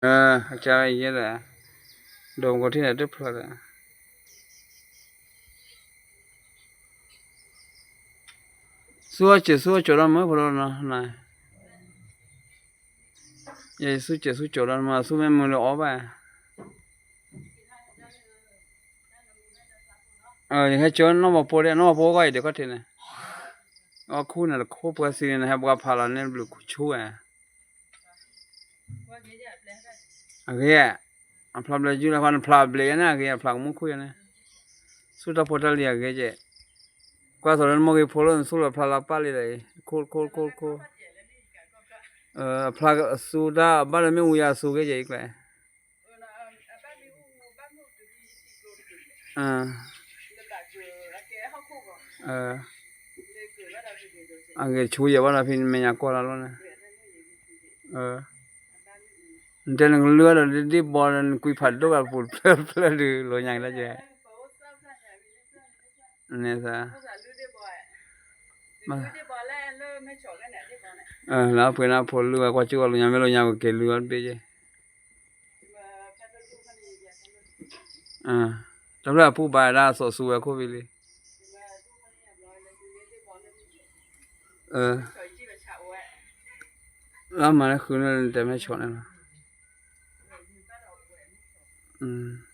ເອີ ເຂົ້າໃຈແລ້ວ ດົມກະທິນໄດ້ເພິ່ນແຫຼະ. ຊູເຈັດຊູຈົດລະເມີພະໂລນະນາຍ ຢ່າຊູເຈັດຊູຈົດລະເມີ ຊູແມ່ນມືລະອອບແບ. ເອີ ໃຫ້ໂຈນນ້ອງບໍ່ໂປເດ ນ້ອງບໍ່ໂປກໍໄດ້ເດກະທິນນະ. ອໍ ຄູນະ ຄູເປີຊິນະ ໃຫ້ບໍ່ພາລະເນບລູຄູແອ. ອາເກະ ອາພລາເບລຢູລະຄອນພລາເບລນະ ອາເກະ ອາພລາມຸຄຸຍນະ ສຸຕາໂພຕາເລຍເກະເຈ ກວາໂຕເລນໂມເກໂພໂລນ ສຸລະພລາປາເລໄດ ໂຄໂຄໂຄໂຄ ເອີ ອາພລາ ສຸຕາ ບາລະເມອຸຍາສຸເກະເຈ ອີກແລະ. ອ່າ ເອີ ອັນເກຊູເຢຍວ່າລະພິນແມ່ຍາກໍລະໂລນະ ເອີ ແຕ່ເລືອດດິບບໍ່ ກຸຍຜັດໂດກ ປູດເພີເພີ ຫຼືໂລຍາງລະເຈ ອັນນີ້ຊະ ມາ ເອີ ລາວເພິ່ນນະ ໂພລືວ່າ ກວ່າຈຸວ່າໂລຍາງ ແມ່ໂລຍາງເກລືອດເບເຈ. ອ່າ ຕຳຫຼວດຜູ້ບາຍດາໂສຊູແວໂຄວິລີ ເອີ ລາວມາໃນຄືນນັ້ນແຕ່ແມ່ຊອນນັ້ນ ອືມ.